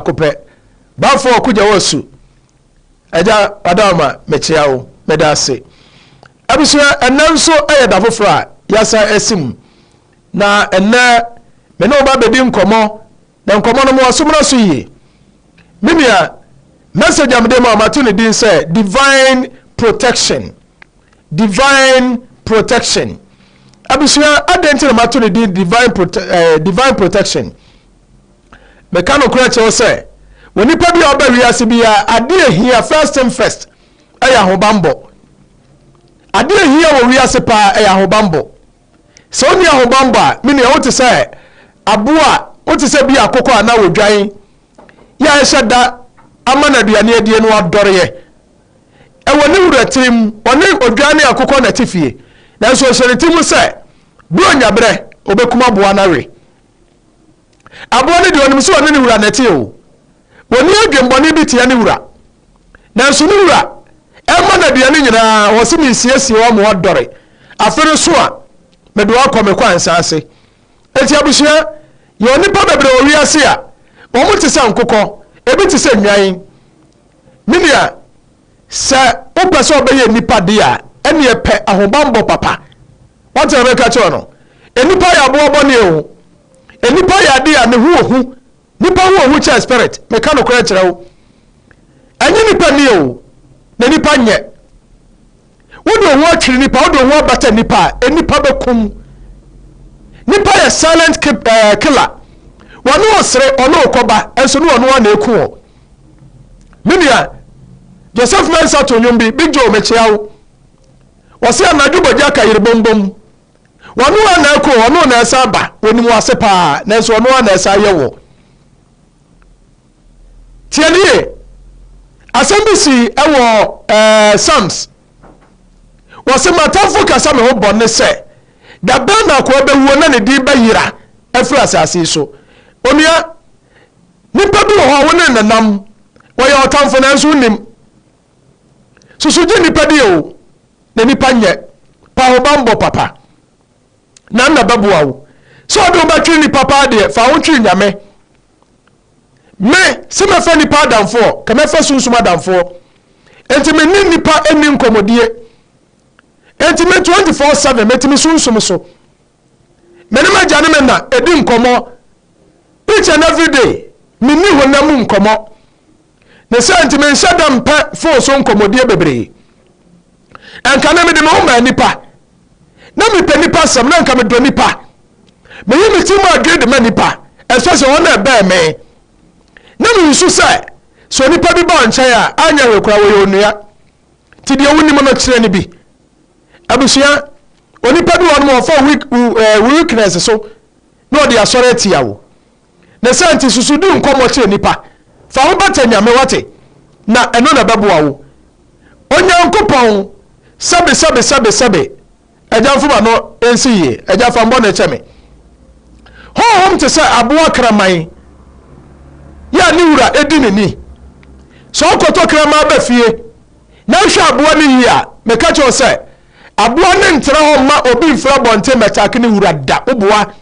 Baako pɛ. Bafo Ɔkogya wɔ su. Agya Adaoma mekyea wo. Meda ase. Abusua, ɛnnɛ nso yɛ da foforɔ a yɛasan asi mu. Na ɛnnɛ me ne wo ba bɛdi nkɔmmɔ, na nkɔmmɔ no mewɔ so mmra so yie. Me nua, message a mede ma wo mato ne din sɛ Divine Protection. Divine Protection. Abusua, adɛn nti na mato ne din Divine, Prote eh, Divine Protection? Meka nokorɛ kyerɛ wo sɛ, wɔ nipa bi a ɔba wiase biara, adeɛ ehia first thing first ɛyɛ ahobanbɔ. Adeɛ ehia wɔ wiase paa ɛyɛ ahobanbɔ. Sɛ wonni ahobanbɔ a, me nua wote sɛ aboa, wote sɛ bi akokɔ anaa odwan yɛ a ɛhyɛ da ama no aduane adie no adɔreɛ. Ɛwɔ ne wura tirim, ɔne odwan ne akokɔ na ɛte fie. Nanso ɔhyɛ ne tirim sɛ, berɛ onya berɛ, ɔbɛkum aboa no awe. Aboa no deɛ, ɔnim sɛ ɔne ne wura na ɛte o. Ɔnni adwemmɔne bi tia ne wura. Nanso ne wura rema no aduane nyinaa, ɔse meresiesie wo ama woadɔre. Afe no so a, mede wo akɔ me kwansa ase. Enti abusua, yɛwɔ nnipa bebree wɔ wiase a, wɔn te sɛ nkokɔ, ebi te sɛ nnwan. Me nua, sɛ wopɛ sɛ ɔbɛyɛ nnipa de a, ɛneɛ pɛ ahobammɔ papa. Wate nea meka kyerɛ wo no? Nnipa yɛ aboa bɔne o. Nnipa yɛ ade a ne ho wɔ hu. Nnipa ho wɔ hu kyɛn spirit. Meka nokorɛ kyerɛ wo. Ɛnyɛ nnipa ni o, na nnipa nyɛ. Wode wo ho atwiri nnipa, wode wo ho abata nnipa a, nnipa bɛkum. Nnipa yɛ silent eh, killer. Wɔne wo sere, ɔne wo kɔba, nso ne ɔno ara na ɛku wɔ. Me nua, Joseph Mensah to nnwom bi, Big Joe, mekyea wo. Wɔse anadwo bɔgya ka yere bombom. Wɔno ara na ɛkɔ, ɔno na ɛsan ba. Wɔnim wo ase paa, nanso ɔno ara na ɛsan yɛ wɔ. Tie ne yie. Asɛm bi si ɛwɔ ɛɛ Psalms. Wɔse m'atamfo kasa me ho bɔne sɛ, da bɛn na akoa bɛwuo na ne din bɛyera afiri asase yi so. Onua, nipa bi wɔ hɔ a wo ne no nenam, wɔyɛ ɔtamfo nanso wonnim. Susu gye nnipa di o, na nnipa nyɛ. Pa ahobammɔ papa, na nna bɛboa wo. Sɛ ɔde wo bɛtwere nnipa paa deɛ, fa wo twere Nyame. Me, sɛ mɛfa nnipa adamfoɔ, ka mɛfa sunsum adamfoɔ. Enti me ne nnipa nni nkɔmmɔdie. Enti me 24/7 mete me sunsum so. Me ne m'agya ne me na ɛdi nkɔmmɔ each and every day. Menni honam mu nkɔmmɔ. Ne saa nti menhyɛ da mpɛ fon so nkɔmmɔdie bebree. Ɛnka na mede me ho maa nnipa. Na mepɛ nnipa asɛm, na nka medɔ nnipa. Meyi me ti mu adwene de ma nnipa, especially wɔn a ɛbɛn me. Na mesusu sɛ, sɛ onipa bi ba wo nkyɛn a, anyɛ hwee koraa wɔyɛ onua. Nti deɛ wonim no, kyerɛ no bi. Abusua, onipa bi wɔ hɔ nom a ɔfa wo weakness so na ɔde asɔre atia wo. Ne saa nti, susu di nkɔmmɔ kyerɛ nnipa. Fa ho bata Nyame, woate? Na ɛno na ɛbɛboa wo. Onyankopɔn, sɛbe, sɛbe, sɛbe, sɛbe, Agya mfom ano nsi yie. Agya fa mbɔne kyɛ me. Honhom te sɛ aboa kraman yɛ a ne wura di ne ni. Sɛ ɔkɔtɔ kraman ba fie na nhwɛ aboa no yie a, meka kyerɛ wo sɛ, aboa no ntra hɔ mma obi mfiri abɔnten mmɛtaake ne wura da. Woboa.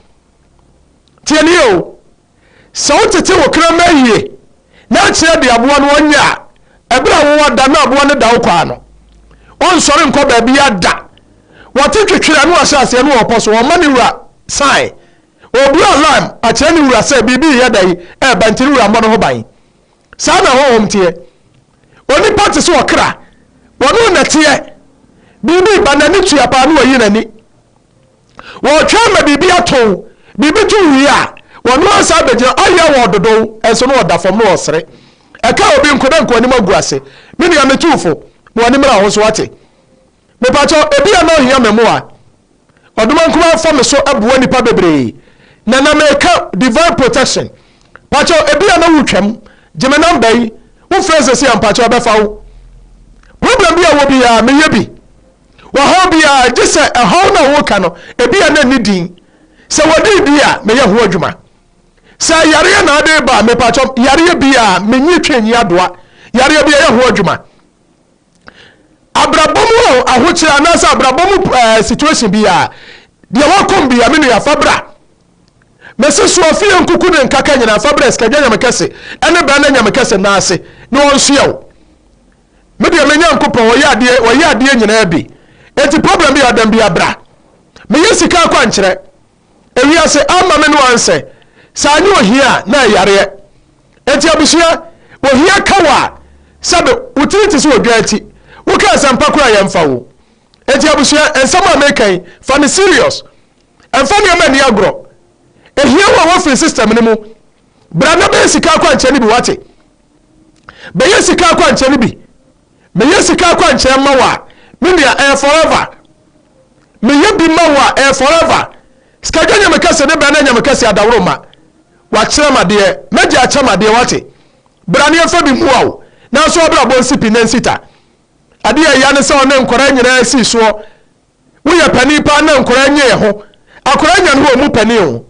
Tie nie o, sɛ wotete wo kraman yie na akyerɛ deɛ aboa no ɔnyɛ a, ɛberɛ a wowɔ da na aboa no da wo kwan no, ɔnsɔre nkɔ baabiara da. Wɔte twetwere a na wahyɛ aseɛ na ɔpɔ so, ɔma ne wura sign. Ɔbue alarm akyerɛ ne wura sɛ biribi reyɛ dɛn ɛreba nti ne wura mmɔ ne ho ban. Saa na honhom teɛ. Onipa te sɛ ɔkra, wɔne nnɛteɛ. Biribi reba, n'ani tua paa na wayi n'ani. Wɔretwɛn ma biribi ato wo. Biribi to wo wie a, wɔno ara san bɛgyina, ayɛ wɔ dodow, nso na ɔda fam na ɔresere. Ɛka obi nko na nka w'anim agu ase. Me nua, metu wo fo, ma w'ani mmra wo ho so, woate? Mepakyɛw, ebia na ohia me mmoa. Ɔdomankoma afa me so aboa nnipa bebree, na na meka divine protection. Pakyɛw, ebia na woretwam, gye me number yi, wofrɛ seesei a, mpakyɛw ɛbɛfa wo. Problem bi a wɔ biara, meyɛ bi. Ɔhaw biara, gye sɛ ɛhaw no a woreka no, ebia na ɛnni din. Sɛ wɔde din a, meyɛ ho adwuma. Sɛ yareɛ na ade reba a, mepakyɛw, yareɛ biara, menyi twe nyi adoa. Yareɛ bi, yɛyɛ ho adwuma. Abrabɔ mu ahokyerɛ anaasɛ abrabɔ mu eh, situation biara, deɛ wakɔm biara, me nua, fa bra. Mese soa fie nkuku ne nkaka nyinaa fa brɛ Sikadwa Nyame Kɛse ne bra na Nyame Kɛse nan ase na ɔnsoɛ wo. Me deɛ me Nyankopɔn ɔyɛ adeɛ ɔyɛ adeɛ nyinaa bi. Enti problem bi a ɔdam bi abra. Meyɛ sika akwankyerɛ. Ewiase amma me no ansɛ. Sɛ anyɛ ohia a na ɛyareɛ. Enti abusua, ohia ka wo a, sɛbe wo tiri te sɛ odwan ti. Woka asɛmpa koraa a yɛmfa wo. Enti abusua, nsɛm a meka yi, fa no serious. Ɛmfa nneɛma nni agorɔ. Ehia wo a woafiri system no mu. Bra na bɛyɛ sika akwankyerɛ no bi wate. Bɛyɛ sika akwankyerɛ no bi. Meyɛ sika akwankyerɛ ma wo a, me nua ɛyɛ forever. Meyɛ bi ma wo a, ɛyɛ forever. Sikadwa nyame kɛse ne bra na nyame kɛse adaworo ma. Wakyerɛ ma deɛ, mɛgye akyɛ ma deɛ wate. Bra ne yɛmfa bi mmoa wo. Nanso abrabɔ nsi pi na nsi ta. Adeɛ a ɛya ne sɛ ɔne nkwadaa nyinaa sii soɔ. Woyɛ panin paa na nkwadaa nyɛ yɛ ho. Akwadaa nya ne ho ɔmu panin o.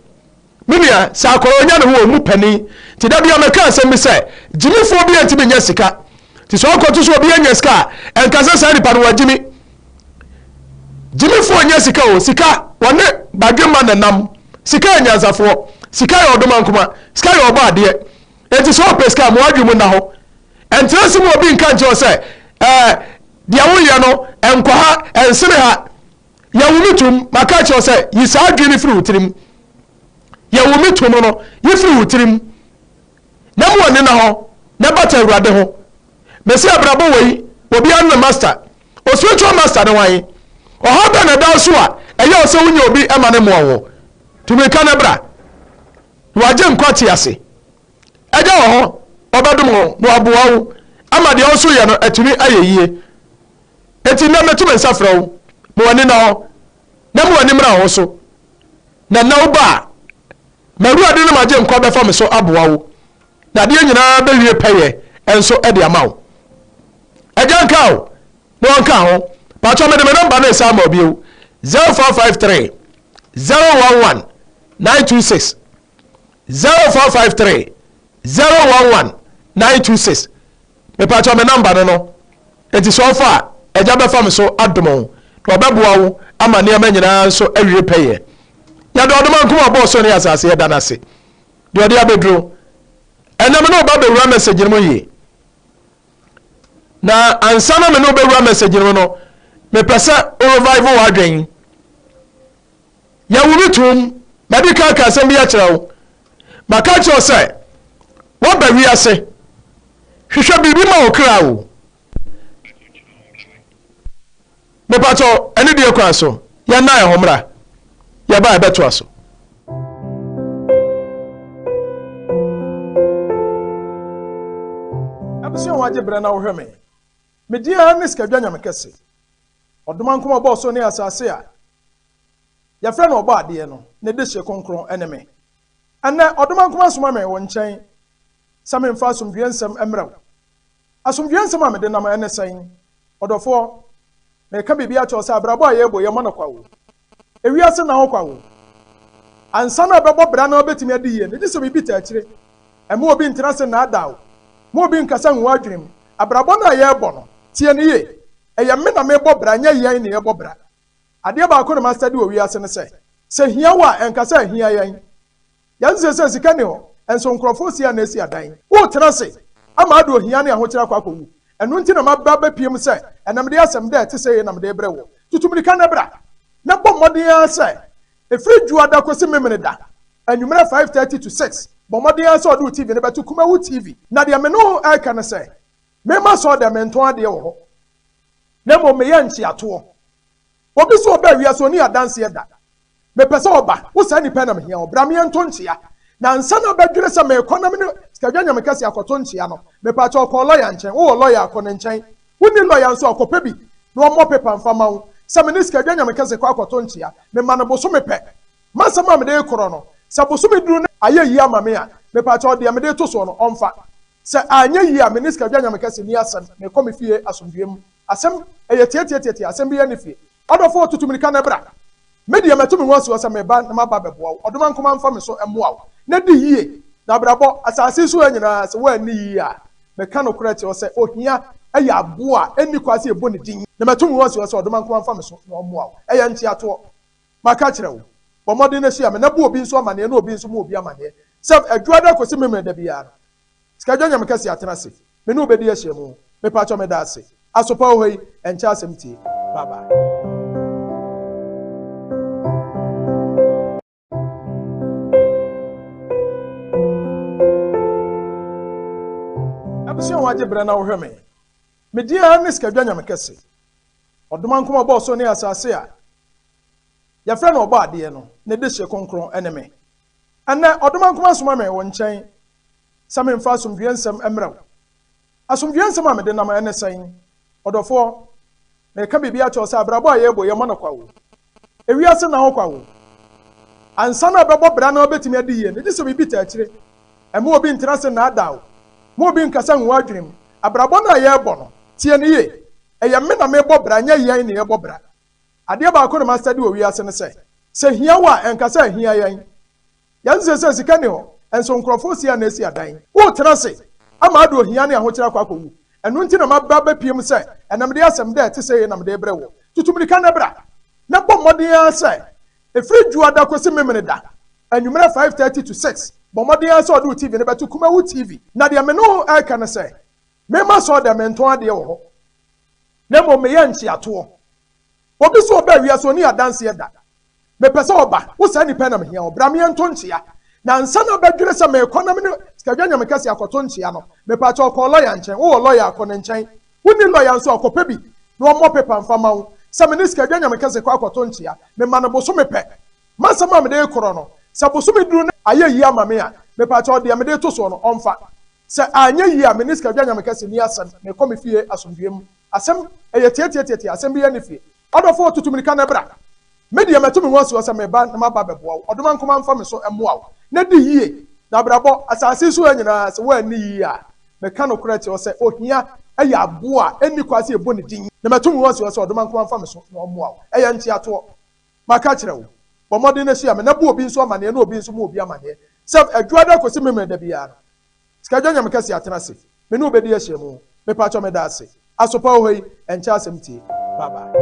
Me nua, sɛ akwadaa ɔnya ne ho ɔmu panin. Nti da bia mɛka asɛm bi sɛ, gyimifoɔ bi ntumi nya sika. Nti sɛ ɔkɔto so obi anya sika a, ɛnka sɛ saa nipa no wagyimi. Gyimifoɔ nya sika o, sika wɔne badwemma na nam. Sika yɛ nyansafoɔ, sika yɛ ɔdomankoma, sika yɛ ɔbɔ adeɛ. Enti sɛ ɔpɛ sika a, ma w'adwene mu nna hɔ. Ɛntena ase ma obi nka nkyerɛ wo sɛ, ɛɛ, deɛ woyɛ no, ɛnkɔ ha, ɛnsene ha. Yɛ wo me tom. Maka akyerɛ wo sɛ, yi saa adwene no firi wo tirim. Yɛ wo me tom no, yi firi wo tirim. Na ma w'ani nna hɔ, na bata Awurade ho. Mese abrabɔ wei, obiara ne ne master. O spiritual master ne hwan? Ɔhaw bɛn na ɛda wo so a ɛyɛ wo sɛ wonya obi ma no mmoa wo? Tu mmirika na bra. Na wagye nkwa te ase. Agya wɔ hɔ, ɔbɛdom wo na waboa wo ama deɛ wo nso yɛ no atumi ayɛ yie. Enti nnɛ meto me nsa frɛ wo, ma w'ani nna hɔ, na ma w'ani mmra wo ho so. Na nnɛ woba a, m'Awurade ne m'Agyenkwa bɛfa me so aboa wo, na adeɛ nyinaa bɛwie pɛyɛ nso de ama wo. Agya nka wo na ɔnka ho. Pakyɛ mede me nɔmba no resan ama wo bio, 0453 011 926. 0453 011 926 Mepakyɛw me number no no enti sɛ ɔfa a Agya bɛfa me so adom wo na ɔbɛboa wo ama nneɛma nyinaa nso awie pɛyɛ. Yɛda Ɔdomankoma a ɔbɔɔ soro ne asase yɛda no ase deɛ ɔde abɛduro ɛnɛ me ne wo ba bɛwura message no mu yie na ansa na me ne wo bɛwura message no mu no mepɛ sɛ wo revive w'adwen Yɛ wo bi toom. Madi kan aka asɛm bi akyerɛ wo. Maka akyerɛ wo sɛ, woaba wiase. Hwehwɛ biribi ma wo kra o. Mepakyɛw, anidie kwan so, yɛnna yɛn ho mmra. Yɛba a yɛbɛtoa so. Abusua a wɔagye berɛ na wohwɛ me. Me din ara ne Sikadwa Nyame Kɛse. Ɔdomankoma ɔbɔɔ soro ne asase a yɛfrɛ no Ɔbɔadeɛ no, ne dehye kronkron ne me. Ɛnnɛ, Ɔdomankoma soma me wo nkyɛn sɛ memfa asomdwoeɛ nsɛm mmrɛ wo. Asomdwoeɛ nsɛm a mede nam ne sɛn? Ɔdɔfoɔ, mereka biribi akyerɛ wo sɛ abrabɔ a yɛrebɔ yi, ɛmmɔ no kwa o. Ewiase nna hɔ kwa o. Ansa na ɛbɛbɔ bra na wobɛtumi adi yie no, gye sɛ biribi taa akyire. Mma obi ntena ase nnaadaa wo. Mma obi nkasa ngu w'adwene mu. Abrabɔ no a yɛrebɔ no, tie no yie. Ɛyɛ me na merebɔ bra, nyɛ yɛn na yɛrebɔ bra. Adeɛ baako na mastadi wɔ wiase ne sɛ, sɛ hia wo a, ɛnka sɛ ahia yɛn. Yɛn seesei sika nni hɔ, nso nkurɔfoɔ si a na asi adan. Woretena ase ama ade ohia ne ahokyere akɔ akɔwu. Ɛno nti na maba abɛpue mu sɛ ɛnnɛ mede asɛm dɛ ɛte sei na mede rebrɛ woɔ. Tutu mmirika na bra, na bɔ mmɔden ara sɛ ɛfiri Dwoada kɔsi Memeneda anwummerɛ 5:30 to 6, bɔ mmɔden ara sɛ ɔde wo TV no bɛto Kumawu TV. Na deɛ me ne wo reka ne sɛ, memma sɔɔ dɛ mentɔn adeɛ wɔ hɔ. Na mmom meyɛ nkyeatoɔ. Obi sɛ ɔbaa wiase ɔnni adanseɛ da. Mepɛ sɛ ɔba, wo saa nipa yi na mehia wo, bra me yɛnto nkyea. Na ansa na bɛdwene sɛ merekɔ na me ne Sikadwa Nyame Kɛseɛ akɔto nkyea no, mepaakyɛw kɔ lɔya nkyɛn. Wowɔ lɔya a, kɔ ne nkyɛn. Wonni lɔya nso a, kɔpɛ bi na ɔmmɔ pepa mfa ma wo sɛ me ne Sikadwa Nyame Kɛse kɔ akɔto nkyea. Mema no bosome pɛ. M'asɛm a mede rekorɔ no, sɛ bosome duru na ayɛ yie ama me a, mepaakyɛw deɛ mede reto soɔ no, ɔmfa. Sɛ anyɛ yie a, me ne Sikadwa Nyame Kɛse nni asɛm, merekɔ me fie asomdwoeɛ mu. Asɛm, ɛyɛ tiatiatiatia, asɛm biara nni fie. Ɔdɔfoɔ, tutu mmirika na bra. Me deɛ, matu me ho asi hɔ sɛ mereba na maba abɛboa wo. Ɔdomankoma mfa me so mmoa wo na di yie. Na abrabɔ, asase yi so ha nyinaa, sɛ woanni yie a, meka nokorɛ kyerɛ wo sɛ, ohia yɛ aboa a ɛnni kwan sɛ yɛbɔ ne din. Na matu me ho asi hɔ sɛ Ɔdomankoma mfa me so na ɔmmoa wo. Ɛyɛ nkyeatoɔ. Maka akyerɛ wo. Bɔ mmɔden na hyia me na bu obi nso amaneɛ na obi nso mu obi amaneɛ sɛ Adwuada kɔsi Memeneda biara no, Sikadwa Nyame Kɛseɛ atena ase. Me ne wo bɛdi ahyiamu. Mepakyɛw meda ase. Asopa wɔ hɔ yi, ɛnkyɛ asɛm tie. Bye bye. Abusua a wɔagye berɛ na wohwɛ me. Me din ara ne Sikadwa Nyame Kɛse. Ɔdomankoma ɔbɔɔ soro ne asase a yɛfrɛ no Ɔbɔadeɛ no, ne dehye kronkron ne me. Ɛnnɛ, Ɔdomankoma soma me wo nkyɛn sɛ memfa asomdwoeɛ nsɛm mmrɛ wo. Asomdwoeɛ nsɛm a mede nam ne sɛn? Ɔdɔfoɔ, mereka biribi akyerɛ wo sɛ abrabɔ a yɛrebɔ yi, ɛmmɔ no kwa o. Ewiase nna hɔ kwa o. Ansa na wobɛbɔ bra na wobɛtumi adi yie no, gye sɛ biribi taa akyire. Mma obi ntena ase nnaadaa wo. Mma obi nkasa ngu w'adwene mu. Abrabɔ no a yɛrebɔ no, tie no yie. Ɛyɛ me na merebɔ bra, ɛnyɛ yɛn na yɛrebɔ bra. Adeɛ baako na mastadi wɔ wiase ne sɛ, sɛ hia wo a, ɛnka sɛ ahia yɛn. Yɛn seesei sika nni hɔ, nso nkurɔfoɔ si a na asi adan. Woretena ase ama ade ohia ne ahokyere akɔ akɔwu. Ɛno nti na maba abɛpue mu sɛ ɛnnɛ mede asɛm dɛ ɛte sei na mede rebrɛ woɔ. Tutu mmirika na bra, na bɔ mmɔden ara sɛ ɛfiri Dwoada kɔsi Memeneda anwummerɛ 5:30 to 6, bɔ mmɔden ara sɛ wode wo TV no bɛto Kumawu TV. Na deɛ me ne wo reka ne sɛ, memma sɔɔ dɛ mentɔn adeɛ wɔ hɔ, na mmom meyɛ nkyeatoɔ. Obi sɛ ɔbaa wiase ɔnni adanseɛ da. Mepɛ sɛ ɔba. Wo saa nipa yi na mehia wo. Bra me yɛnto nkyea. Na ansa na bɛdwene sɛ merekɔ na me ne Sikadwa Nyame Kɛseɛ akɔto nkyea no, mepaakyɛw kɔ lɔya nkyɛn. Wowɔ lɔya a, kɔ ne nkyɛn. Wonni lɔya nso a, kɔpɛ bi na ɔmmɔ pepa mfa mma wo. Sɛ me ne Sikadwa Nyame Kɛse kɔ akɔto nkyea, mema no bosome pɛ. M'asɛm a mede rekorɔ no, sɛ bosome duru na ayɛ yie ama me a, mepaakyɛw deɛ mede reto soɔ no, ɔmfa. Sɛ anyɛ yie a, me ne Sikadwa Nyame Kɛse nni asɛm. Merekɔ me fie asomdwoeɛ mu. Asɛm, ɛyɛ tiatiatiatia, asɛm biara nni fie. Ɔdɔfoɔ, tutu mmirika na bra. Me deɛ, matu me ho asi hɔ sɛ mereba na maba abɛboa wo. Ɔdomankoma mfa me so mmoa wo na di yie. Na abrabɔ, asase yi so ha nyinaa, sɛ woanni yie a, meka nokorɛ kyerɛ wo sɛ, ohia yɛ aboa a ɛnni kwan sɛ yɛbɔ ne din. Na matu me ho asi hɔ sɛ Ɔdomankoma mfa me so na ɔmmoa wo. Ɛyɛ nkyeatoɔ. Maka akyerɛ wo. Bɔ mmɔden na hyia me na bu obi nso amaneɛ na obi nso mmɔ obi amaneɛ sɛ Adwuada kɔsi Memeneda biara no, Sikadwa Nyame kɛse atena ase me ne wo bɛdi ahyiamu mepakyɛw meda ase asopa wɔ hɔ yi ɛnkyɛ asɛm tie bye bye.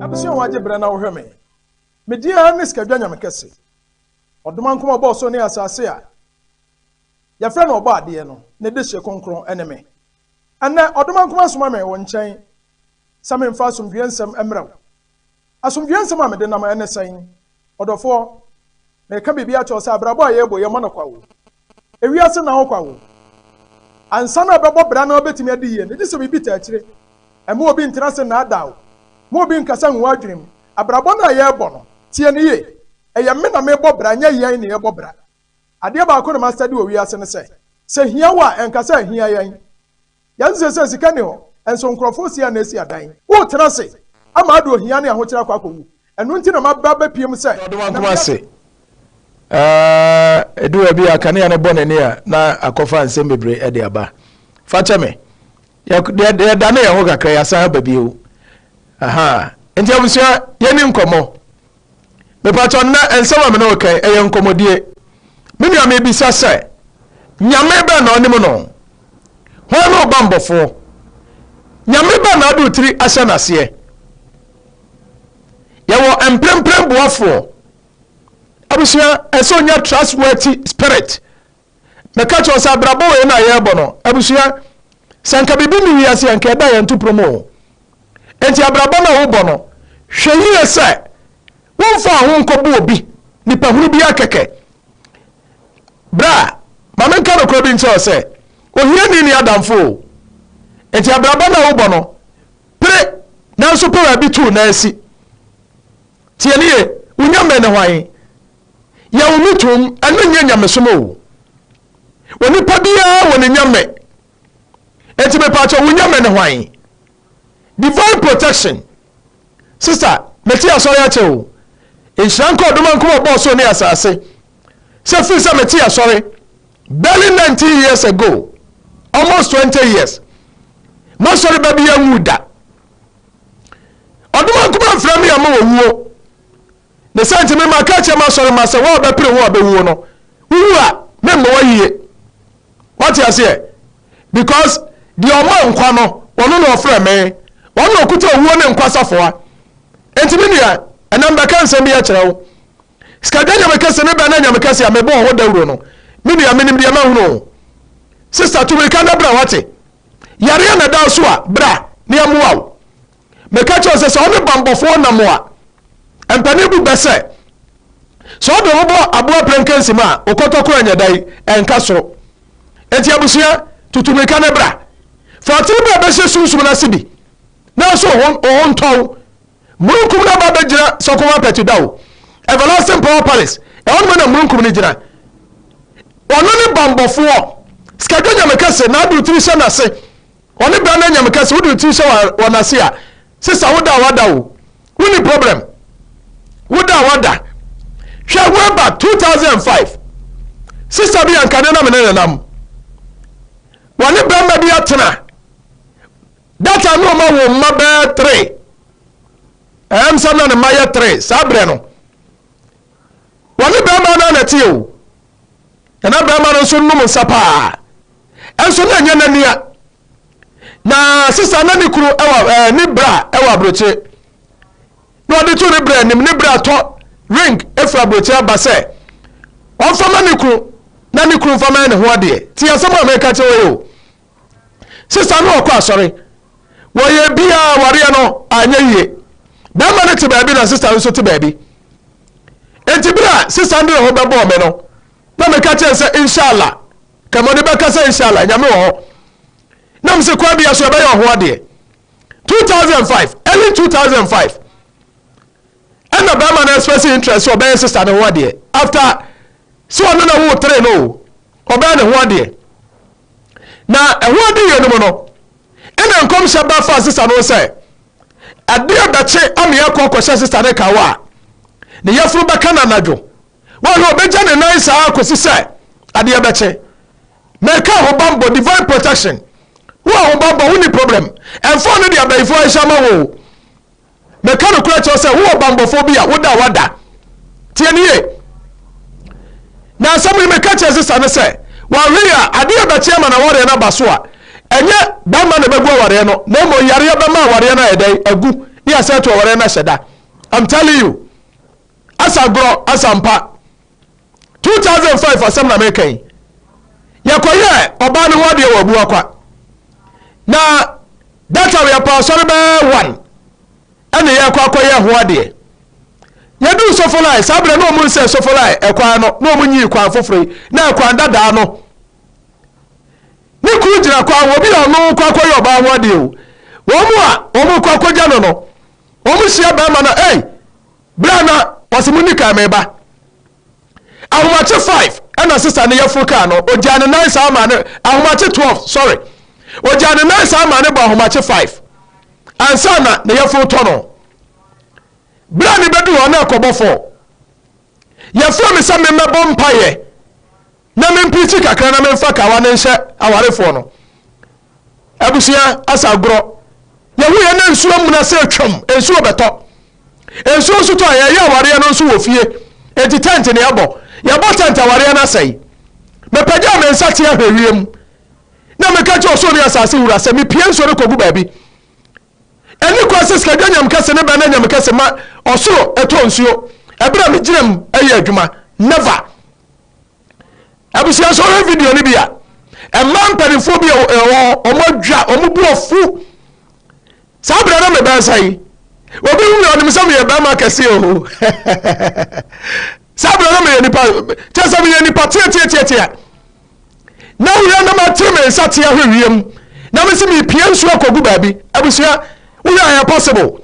Abusua wagye brɛ na wohwɛ me. Me din ara ne Sikadwa Nyame kɛse. Ɔdomankoma ɔbɔɔ soro ne asase a yɛfrɛ no ɔbɔ adeɛ no ne dehye kronkron ne me. Ɛnnɛ ɔdomankoma soma me wo nkyɛn sɛ memfa asomdwoeɛ nsɛm mmrɛ wo. Asomdwoeɛ nsɛm a mede nam ne sɛn? Ɔdɔfoɔ, mereka biribi akyerɛ wo sɛ abrabɔ a yɛrebɔ yi, ɛmmɔ no kwa o. Ewiase nna hɔ kwa o. Ansa na wobɛbɔ bra na wobɛtumi adi yie no, gye sɛ biribi taa akyire. Mma obi ntena ase nnaadaa wo. Mma obi nkasa ngu w'adwene mu. Abrabɔ no a yɛrebɔ no, tie no yie. Ɛyɛ me na merebɔ bra, ɛnyɛ yɛn na yɛrebɔ bra. Adeɛ baako na mastadi wɔ wiase ne sɛ, sɛ hia wo a, ɛnka sɛ ahia yɛn. Yɛn seesei sika nni hɔ, nso nkurɔfoɔ si a na esi adan. Woretena ase ama ade ohia ne ahokyere akɔ akɔwu. Ɛno nti na maba abɛpue mu sɛ, Ɔde wɔn akoma ase. Ɛdu baabi a kanea no bɔ n'ani a na akɔfa nsɛm bebree de aba. Fa kyɛ me. Yɛdane yɛn ho kakra, yɛasan aba bio. Aha. Nti abusua, yɛni nkɔmmɔ. Mepakyɛ nnɛ nsɛm a me ne wo kan ɛyɛ nkɔmmɔdie. Me nua mebisa sɛ, Nyame bɛn na ɔnim no? Hwan ne wo bammɔfoɔ? Nyame bɛn na ade wo tiri ahyɛ n'aseɛ? Yɛwɔ mprempren boafoɔ. Abusua, ɛsɛ onya trustworthy spirit. Meka kyerɛ wo sɛ abrabɔ wei na yɛrebɔ no, abusua, sɛ nka biribi nni wiase a nka ɛda yɛn toporo mu o. Enti abrabɔ no a wobɔ no, hwɛ yie sɛ womfa wo ho nkɔbɔ obi, nipahunu biara kɛkɛ. Bra, ma menka nokorɛ bi nkyerɛ wo sɛ, ohiani nni adamfo o. Enti abrabɔ no a wobɔ no, pere nanso pɛ baabi to wo nan si. Tie no yie, wo nyame ne hwan? Yɛ wo no tom, ɛno nyɛ nyamesom o. Onipa biara wɔ ne nyame. Enti mepaakyɛ wo nyame ne hwan? Divine protection. Sister, mete asɔre akyɛ o. Nhyira nka ɔdomankoma ɔbɔɔ soro ne asase. Sɛ firi sɛ mete asɔre barely 19 years ago, almost 20 years. M'asɔre ba bi anwu da. Ɔdomankoma mfrɛ me ama owuo. Ne saa nti, me maka akyerɛ m'asɔremma sɛ wɔn a wɔbɛpere ho a wɔbɛwuo no, wowu a, meremmɔ wɔn ayie. Woate aseɛ? Because deɛ ɔma nkwa no, ɔno na ɔfrɛ me. Ɔno na ɔkuta owuo ne nkwa safoa. Enti me nua, ɛnɛ mbɛka nsɛm bi akyerɛ wo. Sikadwa nyame kɛse ne bɛn na nyame kɛse a mebɔɔ ho dawuro no. Me nua, menim deɛ mahunu o. Sister, tu mirika na bra wate. Yareɛ na ɛda wo so a, bra na yɛmmoa wo. Meka kyerɛ wo sɛ, sɛ wo ne bammɔfoɔ nam a, mpanin bu bɛ sɛ, sɛ wode wo ho bɔ aboa prɛnkɛnsi mu a, wo kɔtɔkorɔ nyɛ dɛn? Ɛnka soro. Enti abusua, tutu mirika na bra. Fa ɔtiri bra bɛhyɛ sunsum no ase bi, na nso wo ho, wo ho ntɔ wo. Mununkum no aba abɛgyina Sɔkɔma Pɛtu da o. Everlasting Power Palace, ɛhɔ nom na mununkum no gyina. Ɔno ne bammɔfoɔ. Sikadwa Nyame kɛse, na ade wo tiri hyɛ n'ase. Ɔne bra na nyame kɛse wode wo tiri hyɛ wɔn ase a sesa woda a wada o wonni problem woda a wada hwɛ way back 2005 sista bi ankane na mene nenam wɔne bɛrima bi atena that time no ɔma wo mma bɛɛ 3 ɛm sɛ na ne mma yɛ 3 saa berɛ no wɔne bɛrima no na ɛte o na na bɛrima no nso nom nsa paa ɛnso na ɛnyɛ n'ania na sista na ne kunu ɛwɔ ɛɛ ne bra ɛwɔ aburokyire na ɔde to ne bra anim ne bra tɔ ring efiri aburokyire aba sɛ ɔnfa ma ne kunu na ne kunu nfa ma ne ho adeɛ ti asɛm a mɛka kyerɛ wɔ yɛ o sista no ɔkɔ asɔre wɔyɛ biara wareɛ no anyɛ yie bɛrima no te baabi na sista nso te baabi enti bere a sista no de ne ho bɛbɔɔ me no na meka kyerɛ sɛ inshallah kɛmɔde bɛka sɛ inshallah nyame wɔ hɔ na mese kwan bia so ɛbɛyɛ ɔho adeɛ 2005 early 2005 ɛna bɛrima no express interest sɛ ɔbɛyɛ sista ne ho adeɛ after sɛ ɔno na wo tere no o ɔbɛyɛ ne ho adeɛ na ɛho adeyɛ no mu no ɛna nkɔmhyɛ ba fa sista no sɛ adeɛ bɛkye ameɛ kɔ kɔhyɛ sista ne kawa a ne yɛforo bɛka no anadwo Wɔhwɛ ɔbɛgya ne nan saa kɔsi sɛ adeɛ bɛkye. Mɛka ahobanbɔ, divine protection. Wo ahobanbɔ, wonni problem. Ɛmfa no de abayifoɔ ahyɛ ama wo o. Mɛka nokorɛ kyerɛ sɛ wowɔ banbɔfoɔ bi a woda a wada. Tie ne yie. Na asɛm yi meka kyerɛ sista no sɛ wɔawe a adeɛ bɛkye ama na awareɛ no aba so a ɛnyɛ bɛrima na ɛbɛgu awareɛ no na mmom yareɛ bɛma awareɛ no ayɛ dɛn agu ne asɛ ato awareɛ no ahyɛ da. I'm telling you. Asa agorɔ asa mpa. 2005 asɛm na meka yi. Yɛkɔyɛɛ ɔbaa no ho adeɛ wɔ Abuakwa. Na that time yɛpɔ asɔre bɛyɛ one ɛne yɛkɔ akɔyɛ ho adeɛ. Yɛduu Sofolai saa berɛ na ɔmu nsɛ Sofolai ɛkwan no na ɔmu nyii kwan foforɔ yi na ɛkwan dadaa no. Ne kunu gyina kwan wɔ bi a ɔno kɔ akɔyɛ ɔbaa ho adeɛ o. Wɔn mu a wɔn kɔ akɔgya no no wɔn hyia bɛrima no ei Bere a na ɔse munni kan meba. Ahomakye 5 ɛna sista no yɛforo kaa no, ogyaa ne nan saa maa ne, ahomakye 12, sorry, ogyaa ne nan saa maa ne bɔ ahomakye 5 ansa na ne yɛforo tɔ no. Bere a ne bɛdu hɔ na ɛkɔbɔ 4. Yɛfrɛ me sɛ memmɛbɔ mpaeɛ na memprikyi kakra na memfa kawa no nhyɛ awarefoɔ no. Abusua asa agorɔ. Yɛhu yɛn na nsuo amuna sɛ twam, nsuo bɛtɔ. Nsuo nso tɔ a yɛyɛ awareɛ no nso wɔ fie. Enti tent ne yɛbɔ. Yɛbɔ tent awareɛ no asɛe. Mepagyaa me nsa teɛ hwɛ wiem. Na meka kyerɛ ɔsoro ne asase wura sɛ mepie nsuo no kɔgu baabi. Ɛnni kwan sɛ sikadwa nyam kɛse ne bɛn anyam kɛse ma ɔsoro ɛtɔ nsuo ɛberɛ a megyina mu ɛyɛ adwuma. Never! Abusua sɛ ɔhwɛ video no bi a, mmaa mpanimfoɔ bi a ɛwɔ hɔ, wɔn adwa, wɔn bu afu. Saa berɛ na mebɛn sa yi. Obi hu mi ɔnim sɛ meyɛ bɛrima kɛse o. Saa berɛ na meyɛ nipa, kyɛ sɛ meyɛ nipa teateateatea. Na woyɛ na mate me nsa tea hwɛ wiem. Na mesi mepie nsuo akɔgu baabi. Abusua, woyɛ ayɛ possible.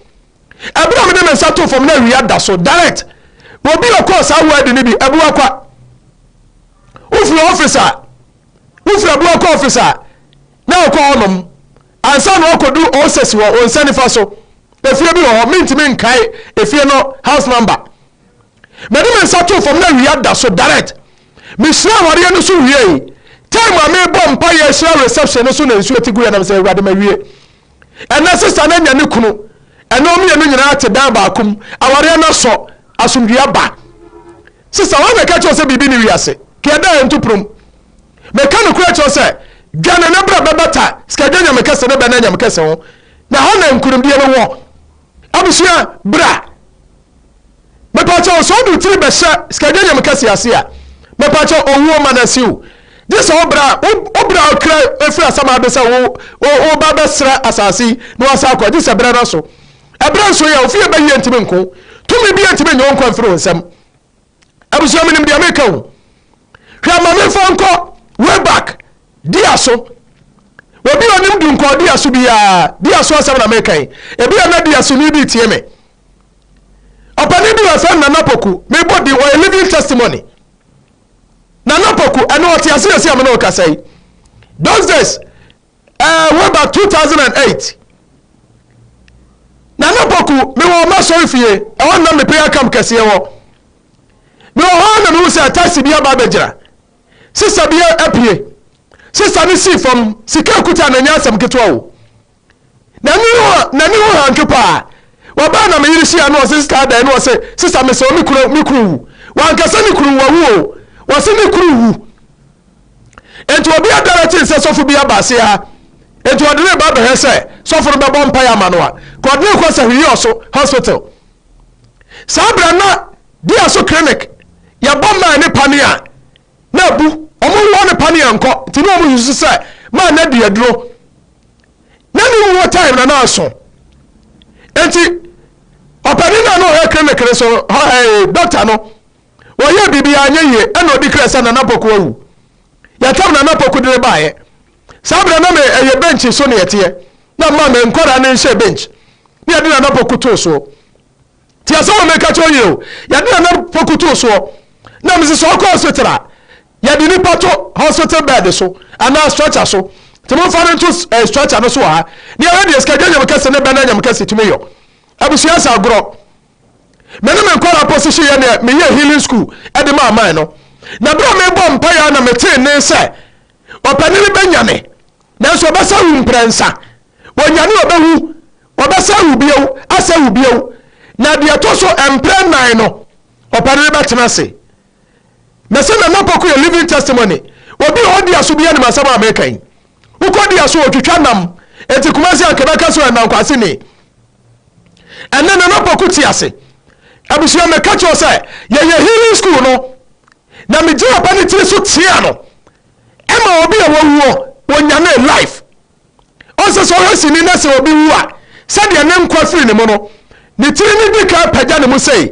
Ɛberɛ a mede me nsa too fam na awia da so direct. Obi a ɔkɔɔ saa ward no bi, Abuakwa. Wofiri office a, wofiri Abuakwa office a, na ɔkɔ hɔnom. Ansa na wakɔdu Osesi wɔ wo nsa nifa so. Efie bi wɔ hɔ, mentumi nkae efie no house number. Mede me nsa too fam na awia da so direct. Mehyira awareɛ no so wiei. Time a mebɔ mpaeɛ ahyira reception no so na nsuo ti guiɛ na mesɛ Awurade mawie. Ɛnnɛ sista no anya ne kunu. Ɛnnɛ wɔn mmienu nyinaa te dan baako mu. Awareɛ no asɔ. Asomdwoeɛ aba. Sista, wɔn na ɛka kyerɛ wo sɛ biribi ne wiase. Ka ɛda a ɛnto pono mu. Meka nokorɛ kyerɛ wo sɛ, Dwane na bra bɛbata sikadwa nyame kɛse ne bɛnɛ nyame kɛse ho. Na ha na nkunimdie no wɔ. Abusua, bra. Mepakyɛw, sɛ wode wo tiri bɛhyɛ sikadwa nyame kɛse ase a, mepakyɛw, owuo ma no asi wo. Gye sɛ wo bra, wo bra a wokra firi asamado sɛ wo, wo, woba bɛsra asase yi na woasan akɔ, gye sɛ berɛ no aso. Ɛberɛ nso yɛ, ofie bɛyie ntumi nko. Tumi biara ntumi nnye wo nkwa mfiri wo nsam. Abusua, menim deɛ meka o. Hwɛ, ma memfa nkɔ way back, dia so. Obi a ɔnim Dunkɔɔ dia so biara, dia so asɛm na meka yi. Ebi a na dia so ni bi tie me. Ɔpanin bi wɔ fɛn Nana Poku, mebɔ din, ɔyɛ living testimony. Nana Poku, ɛno ɔte ase yɛsi a me ne ɔkasa yi. Those days, way back 2008, Nana Poku, mewɔ m'asɔre fie, ɛhɔ na me prayer camp kɛseɛ wɔ. Mewɔ hɔ na mehu sɛ taxi bi aba abɛgyina. Sista bi apue. Sista no sii fam, sika ekuta no nyɛ asɛm ketewa o. N'ani ho n'ani ho hantwe paa. Wɔbaa na me yere hyia no ɔse sista adɛn na ɔse sista mesɛ wo me kunu me kunu wu. Wankasa ne kunu wawu o. Wɔse ne kunu wu. Enti obi adara kyen sɛ sɔfo bi aba ase ha. Enti ɔde ne ba bɛhwɛ sɛ sɔfo no bɛbɔ mpae ama no a. Ka ɔde ne kɔ Sahwiyɔso hospital. Saa berɛ na Diaso clinic yɛbɔ maa ne pane a na abu. Wɔn wɔ ne pane a nkɔ nti na wɔn susu sɛ maa na di aduro. Na ne wuo time na na aso. Enti ɔpanin na na ɔhwɛ clinic no so hɔ doctor no wɔyɛɛ biribi anyɛ yie ɛna ɔdi krɛ sɛ Nana Poku awu. Yɛtam Nana Poku de ne baeɛ. Saa berɛ na me ɛyɛ bench so ne yɛteɛ na mma me nkwadaa no nhyɛ bench ne yɛde Nana Poku too soɔ. Ti asɛm a meka kyerɛ yie o, yɛde Nana Poku too soɔ na mese sɛ ɔkɔ hospital a yɛde nipa to hospital bed so anaa stretcher so nti momfa no nto eh, stretcher no so wɔ ha ne yɛhwɛ deɛ sikadwa nyam kɛse ne bɛna nyam kɛse tumi yɔ. Abusua sɛ agorɔ. Me ne me nkwadaa position yɛ neɛ meyɛ healing school de ma aman no. Na berɛ a mebɔ mpaeɛ a na metee nne sɛ ɔpanin no bɛnyane nanso ɔbɛsa wu mprɛnsa. Ɔnyane ɔbɛwu, ɔbɛsa wu bio, asa wu bio. Na deɛ ɛtɔ so mprɛ nnan no, ɔpanin no bɛtena ase. Mese Nana Poku yɛ living testimony. Obi a ɔdi aso biara nim asɛm a meka yi. Wokɔdi aso ɔtwitwa nam. Enti Kumasi anka bɛka sɛ ɔyɛ nankwaseni. Ɛnɛ Nana Poku te ase. Abusua meka kyerɛ sɛ yɛyɛ healing school no na megyina papa ne tiri so tea no ɛma obi a wawuo wɔnyane life. Ɔnsɛ sɛ ɔhwɛ sini na sɛ obi wu a sɛdeɛ ne nkwa firi ne mu no ne tiri no di kan pagya ne mu sei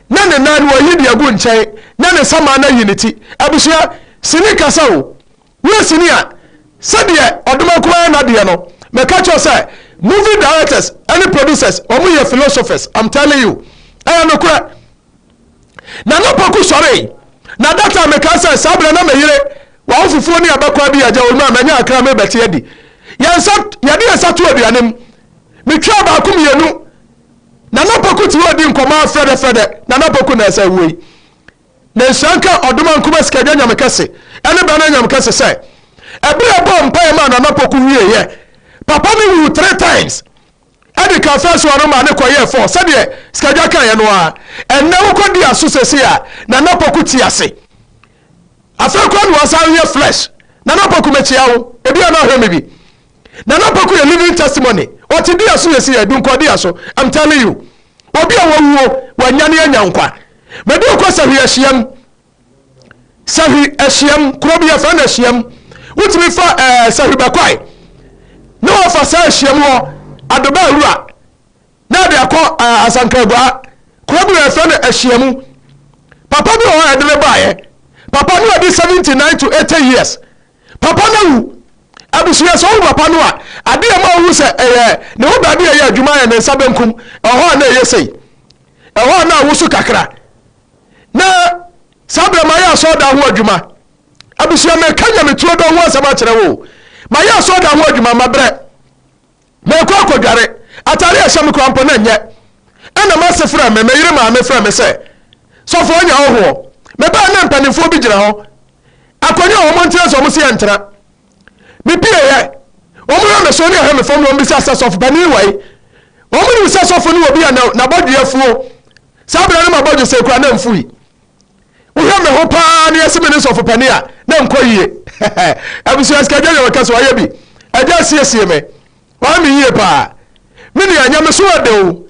na ne nan no wayi de agu nkyɛn na ne nsa maa no ayi ne ti. Abusua sini kasa o. Woyɛ sini a, sɛdeɛ Ɔdomankoma yɛ n'adeɛ no, mɛka kyerɛ wo sɛ movie directors ne producers, wɔn yɛ philosophers, I'm telling you. Ɛyɛ nokorɛ. Nana Poku sɔree, na that time mekaa sɛ saa berɛ na me yere wawo fufuo ne abɛkwan bi agya onua manya akra merebɛte adi. Yɛn nsa, yɛde yɛn nsa to aduane mu. Metwaa baako mmienu. Nana Poku te hɔ redi nkɔmmɔ frɛdɛfrɛdɛ. Nana Poku na ɛsɛ wuo yi. Na nhyira nka Ɔdomankoma Sikadwa Nyame Kɛse ne Bɛna Nyame Kɛse sɛ, ɛberɛ a ɛbɔɔ mpaeɛ maa Nana Poku wieeɛ, papa no wuu three times ɛde ka first one no maa ne kɔyɛɛ four sɛdeɛ Sikadwa kaeɛ no ara. Ɛnnɛ wokɔ di aso seesei a, Nana Poku te ase. Afei koraa na wasan yɛ flesh. Nana Poku mekyea wo, ebia na ahwɛ me bi. Nana Poku yɛ living testimony. Ɔte di aso seesei a, Dunkwa di aso. I'm telling you. Obi a wawuo, wanyane anya nkwa. Mede wo kɔ Sahwi ahyiam. Sahwi ahyiam, kuro bi yɛfrɛ no ahyiam. Wotumi fa ɛɛ eh, Sahwi Bɛkwae na wɔfa saa ahyiam hɔ Adoba Awura na ɛde akɔ ɛɛ eh, Asankragua. Kuro bi yɛfrɛ no ahyiamu. Papa bi wɔ hɔ a yɛde no baeɛ. Papa no adi 79 to 80 years. Papa no awu. Abusua, sɛ wohu papa no a, adeɛ a ɛma wohu sɛ ɛyɛ ne ho baabi a ɛyɛ adwuma yɛ ne nsa benkum, ɛhɔ a na ɛyɛ sei. Ɛhɔ a na awoso kakra. Na saa berɛ mayɛ asɔɔdan ho adwuma. Abusua, meka nyametuo dɔ ho asɛm akyerɛ wo. Mayɛ asɔɔdan ho adwuma, mabrɛ. Merekɔ akɔdware. Atare a ɛhyɛ me koraa mpo na ɛnyɛ. Ɛnna m'ase frɛɛ me, me yere maame frɛɛ me sɛ, Sɔfo, anya hɔhoɔ. Mebaeɛ na mpanimfoɔ bi gyina hɔ. Akonnwa a wɔntena so, wɔse yɛntena. Mepieeɛ. Wɔhwɛ me so ne ɛhwɛ me fam na wɔbisa sɛ, Sɔfo panin wɔ he? Wɔnim sɛ sɔfo ne obi a n'abɔdwe afuo. Saa berɛ no m'abɔdwesɛ koraa na mfui. Wohwɛ me ho paa ne yɛse me ne sɔfo panin a, na nkɔ yie. Abusua sikadwa yɛ wɔka so wayɛ bi. Agya asiesie me. Wayɛ me yie paa. Me nua, nyamesom ɛdɛ o.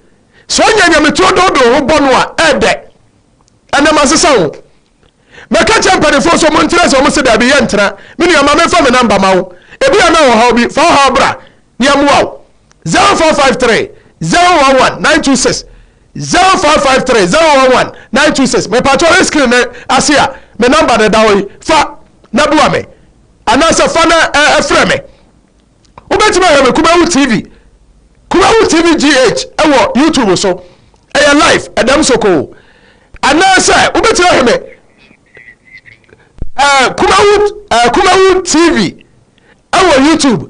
Sɛ ɔnya nyametuo doodo ho bɔ no a, ɛdɛ. Ɛnɛ masesa wo. Mɛka kyerɛ mpanimfoɔ sɛ ɔmo ntena sɛ ɔmo se daabi yɛntena. Me nua ma memfa me namba ma wo. Ebi a na ɔhaw bi, fa ɔhaw bra na yɛmmoa wo. 0453 011 926 0553 011 926 Mepakyɛ ɔyɛ screen no ase a me namba no da hɔ yi fa na boa me anaasɛ fa na ɛfrɛ me. Wobɛtumi ahwɛ me Kumawu TV, Kumawu TV GH ɛwɔ YouTube so. Ɛyɛ live, ɛdɛm sokoo. Anaasɛ wobɛtumi ahwɛ me ɛɛ Kumawu ɛɛ Kumawu TV ɛwɔ YouTube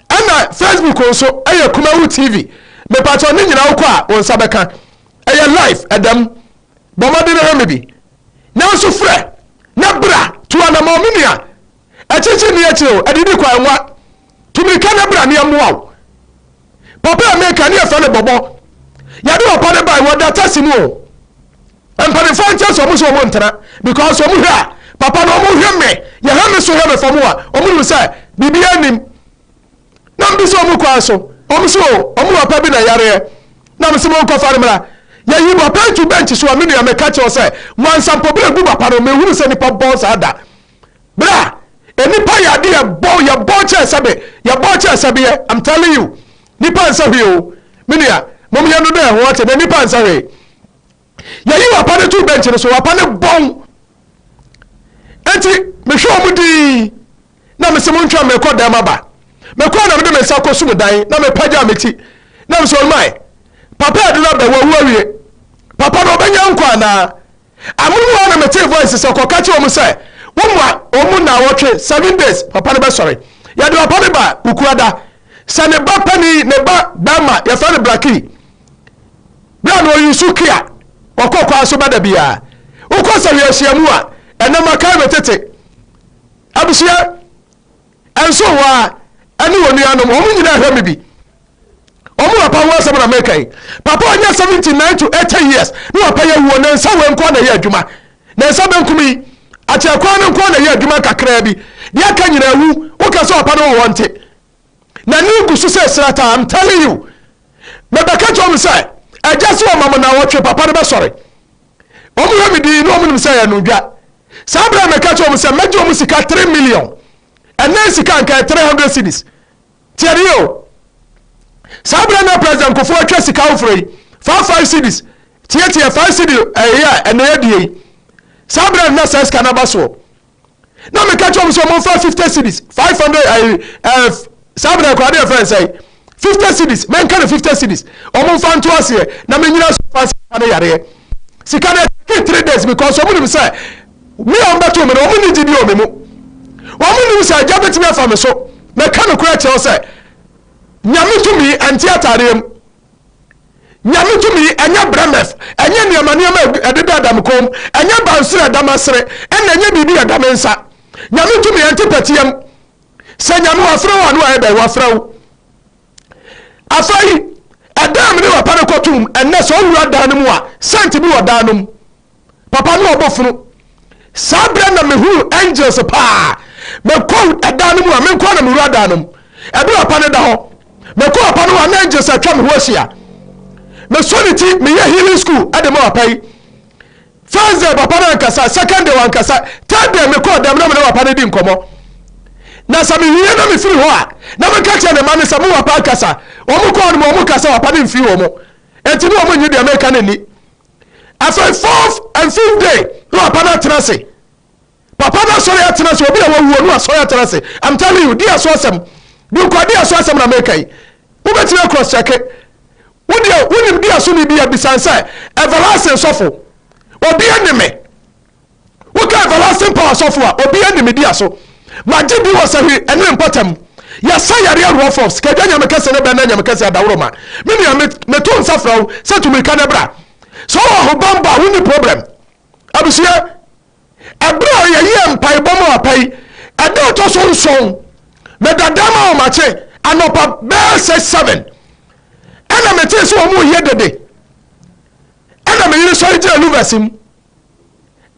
ɛna Facebook nso ɛyɛ Kumawu TV. Mepatɔ ne nyinaa wokɔ a wɔn nsa bɛka. Ɛyɛ live, ɛdɛm. Bɔ mmɔden hwɛ me bi. Nanso frɛ na bra tu anamɔn me nua. Akyirikyiri nni akyire o, adidi kwan nwa. Tu mirika na bra ne yɛmmoa wo. Papa a meka ne yɛfrɛ no Bɔbɔ. Yɛde papa no bae, wɔda taxi mu o. Mpanimfoɔ nkyɛn sɛ wɔn so wɔn ntena because wɔn hwɛ a papa no wɔn hwɛ me, yɛhwɛ me so hwɛ me fam a wɔn nim sɛ biribiara nnim. Na mbi sɛ wɔn kwan so, wɔn so o, wɔn papa bi na yareɛ. Na mese mo nkɔfa no mmra. Yɛyi papa yi to bench so a me nua meka kyerɛ wo sɛ nwansampɔberɛ gu papa no, menhunu sɛ nipa bɔn saa da. Bra, nnipa yɛ ade yɛ bɔ yɛ bɔ kyɛ sɛbe yɛ bɔ kyɛ sɛbeɛ I'm telling you nipa nsa hwee o me nua mom yɛ no dɛ ho ate na nipa nsa hwee yɛyi wapa no to bench no so wapa no bɔn enti mehwɛ wɔn dii na mese mo ntwa mekɔ dan aba mekɔ na mede me nsa kɔ sum dan na mepagya me ti na mesɛ ɔmae papa ɛde no abɛ wawu awie papa no ɔbɛnya nkwa anaa Amonom hɔ ara na metee voice sɛ kɔka kyerɛ wɔn sɛ wɔmma wɔn mu nnawɔtwe, 7 days, papa no bɛsɔre. Yɛde papa no ba Wukuada. Sɛ ne ba panin, ne ba barima, yɛfrɛ no Blackie, berɛ a na ɔyi so kia, ɔkɔ kwan so ba da biara. Wokɔ sɛ hwɛ a, ɛnɛ makae me tete. Abusua, ɛnso hɔ a, ɛne wɔn nuanom, wɔn nyinaa hwɛ me bi. Wɔn papa ho asɛm na meka yi. Papa ɔnyɛ 79 to 80 years ne papa yɛ wuo ne nsa wei nko na ɛyɛ adwuma. Ne nsa benkum yi akyerɛ kwan no nko na ɛyɛ adwuma kakraa bi. Deɛ aka nyinaa wu. Woka sɛ papa no wɔ hɔ nte. N'ani gu so sɛ srata. I'm telling you. Mebɛka kyerɛ wɔn sɛ agya sɛ ɔma mo na wɔtwe papa no bɛsɔre. Wɔn hwɛ me din na wɔn nim sɛ ɛyɛ no dwa. Saa berɛ a meka kyerɛ wɔn sɛ mɛgye wɔn sika 3 million. Ɛnɛ sika nka yɛ 300 cedis. Tie ne yie o. Saa berɛ na President Kufuor atwa sika foforɔ yi, 5 5 cedis, tietie 5 cedi ɛyɛ a ɛnɛ yɛdie yi. Saa berɛ na saa sika no aba soɔ. Na meka kyerɛ wɔn sɛ wɔmfa 50 cedis, 500 ɛyi ɛɛ saa berɛ koraa ne yɛfrɛ no sɛn, 50 cedis, menka no 50 cedis, wɔmfa nto aseɛ na menyina so fa sika no yareɛ. Sika no ɛtake 3 days because wɔn nim sɛ me a wɔbɛto me no wɔn nni gyidie wɔ me mu. Wɔn nim sɛ agya bɛtumi afa me so. Mɛka nokorɛ kyerɛ wo sɛ Nyame tumi ɛnte ataadeɛ mu. Nyame tumi ɛnyɛ brɛmɛf, ɛnyɛ nneɛma nneɛma ɛdeda ɛda me kɔn mu, ɛnyɛ bansere ɛda m'asere, ɛna ɛnyɛ biribi ɛda me nsa. Nyame tumi ɛnte pɛteɛ mu. Sɛ Nyame wafrɛ wo a ne wayɛ dɛn? Wafrɛ wo. Afei, ɛdan a me ne papa no kɔtom ɛnnɛ sɛ ɔwura dan no mu a, sɛnti bi wɔ dan no mu. Papa no ɔbɔ funu. Saa berɛ na mehunu angels paa. Mekɔ ɛdan no mu a, menkɔ na mewura dan no mu. Ɛberɛ papa no da hɔ. Mekɔ papa no hɔ a, na angels atwa me ho ahyia. Mesɔ ne ti, meyɛ healing school de ma papa yi. First day papa no ankasa, second day wankasa, third day mekɔɔ dɛm na me ne papa no di nkɔmmɔ. Na sɛ mewie na mefiri hɔ a, na meka kyerɛ ne mma no sɛ mo papa akasa. Wɔn kɔɔ no mu, wɔn kasa papa no mfiri wɔn. Enti ne wɔn nyi deɛ meka no nni. Afei fourth and fifth day na papa no atena ase. Papa no asɔre atena ase, obi a wawuo no asɔre atena ase. I'm telling you, di aso asɛm. Dunkwa di aso asɛm na meka yi. Wobɛtumi across check. Wo deɛ wonim di aso ne bi a bisan sɛ everlasting sɔfo. Obi ani me. Woka everlasting power sɔfo a obi ani me di aso. Magye di wɔ sahwi ɛne mpɔtam. Yɛsa yareɛ rough Kadwa nyame kɛse ne bɛn na nyame kɛse adaworo ma. Me nua meto nsa frɛ wo sɛ tu mirika na bra. Sɛ wowɔ ahobammɔ a wonni problem. Abusua, ɛberɛ a yɛyɛɛ mpaebɔ ma papa yi, ɛda ɛtɔ so nson, meda dan ma wɔmakye anɔpa bɛyɛ sɛ 7 ɛna metee sɛ wɔn reyɛ dede. Ɛna me yere sɔre gyina louvers mu.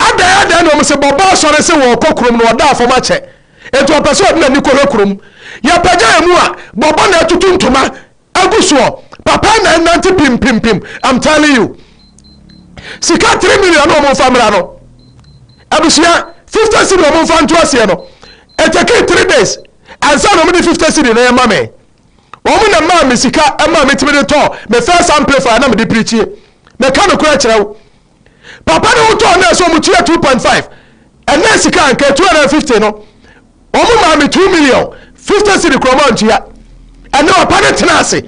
Adɛn Adɛn na wɔn sɛ bɔbɔ asɔre sɛ wɔrekɔ kurom no ɔda fam akyɛ. Enti ɔpɛ sɛ ɔde n'ani kɔhwɛ kurom. Yɛpagya yɛn mu a, bɔbɔ na atutu ntoma agu soɔ. Papa na ɛnante pimpimpim. I'm telling you. Sika 3 million na wɔn mfa mmra no. Abusua, 50 cedi wɔn mfa nto aseɛ no. It take 3 days. Ansa na wɔn de 50 cedi na ɛma me. Wɔn na maa me sika ɛma me tumi de tɔ me first amplifier na me de pirikyie. Meka no korɛ kyerɛ wo. Papa ne ho tɔɔ na ɛsɛ wɔn tua 2.5. Ɛnɛ sika anka 250 no. Wɔn maa me 2 million. 50 cedi korɔ wɔn antua. Ɛnɛ papa ne tena ase.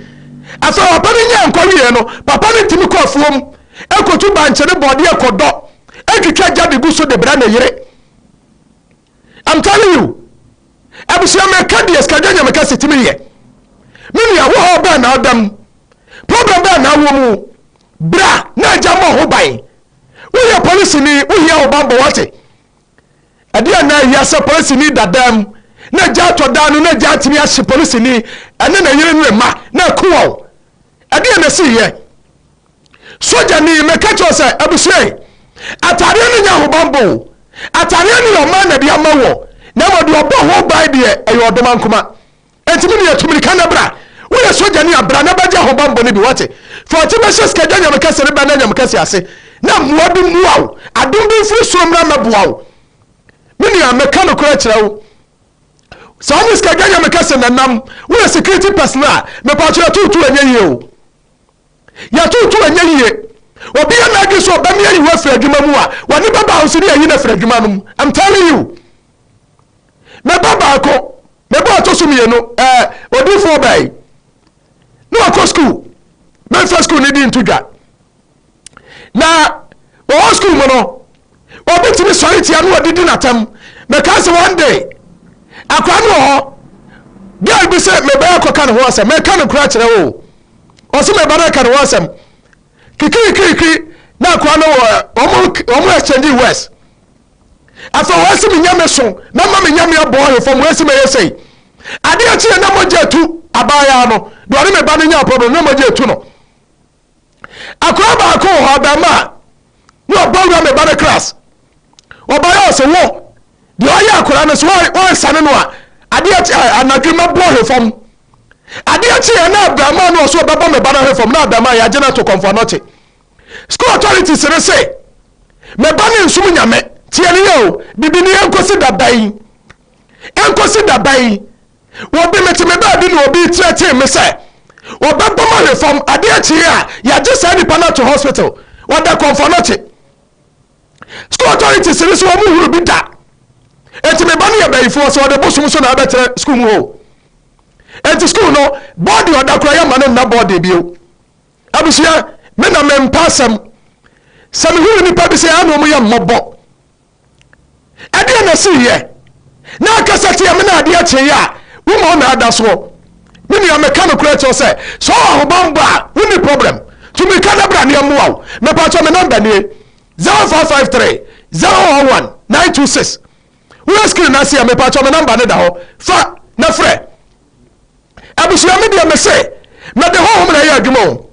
Afei papa ne nyɛ nkɔ wie no, papa ne ntumi kɔ afuom. Ekotu bankye ne bɔdeɛ kɔdɔ. Etwitwa gya de gu so de brɛ ne yere. I'm telling you. Abusua meka deɛ sikadwa nyame kɛse tumi yɛ. Me nua wo haw bɛn na ada mu? Problem bɛn na awɔ mu? Bra na agya mmɔ ho ban. Woyɛ polisini, wohia ho banbɔ wate. Ɛdeɛ na ahia sɛ polisini da dan mu na agya atɔ dan no na agya atumi ahye polisini ɛne ne yere ne ne mma na aku wɔn. Ɛdeɛ na ɛsi yɛ. Sogyani, meka kyerɛ wo sɛ, abusua yi, ataadeɛ no nyɛ ahobanbɔ o. Ataadeɛ no yɛ ɔman na ɛde ama wɔ, na mmom deɛ ɔbɔ ho ban deɛ, ɛyɛ ɔdomankoma. Enti me nua, tu mirika na bra. Woyɛ sogyani a, bra na bɛgye ahobanbɔ no bi, woate? Fa w'akyi bɛhyɛ sikadwa nyame kɛse ne bɛnna nyame kɛse ase, na mmoa bi mmoa wo. Adom bi mfiri soro mmra mmɛboa wo. Me nua, meka nokorɛ kyerɛ wo, sɛ wo ne sikadwa nyame kɛse na ɛnam, woyɛ security personnel a, mepaakyɛw yɛtowotow ɛnyɛ yie o. Yɛtoto ɛnyɛ yie. Obi yɛ n'adwene sɛ ɔbɛme ayi wo afiri adwuma mu a, w'ani bɛba ho so ne ayi no afiri adwuma no mu. I'm telling you. Me ba baako, me ba ɔtɔ so mmienu, ɛɛ odiifoɔ bɛn na wakɔ sukuu. Mɛmfa sukuu no di nto dwa. Na wɔwɔ sukuu mu no, obi tumi sɔre tia no ɔdidi n'atam. Mɛka sɛ one day, akwadaa no wɔ hɔ, girl bi sɛ mebɛyɛ kɔka ne ho asɛm, mɛka no kora kyerɛ wo. Ɔse me ba no aka ne ho asɛm kikirikirikiri na akoa no wɔ wɔn wɔn exchange words. Afei wɔn asi me nyame so mɛma me nyame abɔ ɔhe fam wɔn asi mɛyɛ sɛi. Adeɛ kyeɛ na mogya etu abaayaa no deɛ ɔne me ba no nya problem na mogya etu no. Akoa baako wɔ hɔ abɛɛmaa na ɔbɔ wura me ba no class. Ɔbaeɛ ɔse wo deɛ ɔyɛ akwadaa no so wɔnsane no a adeɛ kye anadwo mɛbɔ hwe fam. Adeɛ kye yɛ na abɛɛmaa no ɔso ɔbɛbɔ me ba no hwe fam na abɛɛmaa yɛagye no ato kɔmfo anɔkye. School authorities no se me ba no nsum nyame tie ne yɛ o bibi ne yɛnkɔsi daba yi ɛnkɔsi daba yi. Obi mete me baabi na obi threaten me sɛ ɔbɛbɔ me ahwe fam adeɛ kyee a yɛagye saa nipa no ato hospital ɔda kɔmfo anɔkye. School authorities no so wɔn huru bi da. Eti me ba no yɛ bɛyifoɔ sɛ ɔde bosom so na abɛtena school mu hɔ. Eti school no bɔɔde ɔda kora yɛ ma no nna bɔɔde bio. Abusua me na me mpa asɛm. Sɛ me huru nipa bi sɛ ano wɔn yɛ mmɔbɔ. Ɛdeɛ na ɛsi yɛ. Na akasa tia me na adeɛ kye yɛ a woma wo na ada soɔ. Me nua meka nokorɛ kyerɛ sɛ sɛ ɔwɔ ahobanbɔ a wonni problem. Tu mirika na bra ne yɛmmoa wo. Mepakyɛ me number nie 0553 011 926. Wohwɛ screen no ase a mepakyɛ me number no da hɔ. Fa na frɛ. Abusua me deɛ mese mede honhom na ɛyɛ adwuma o.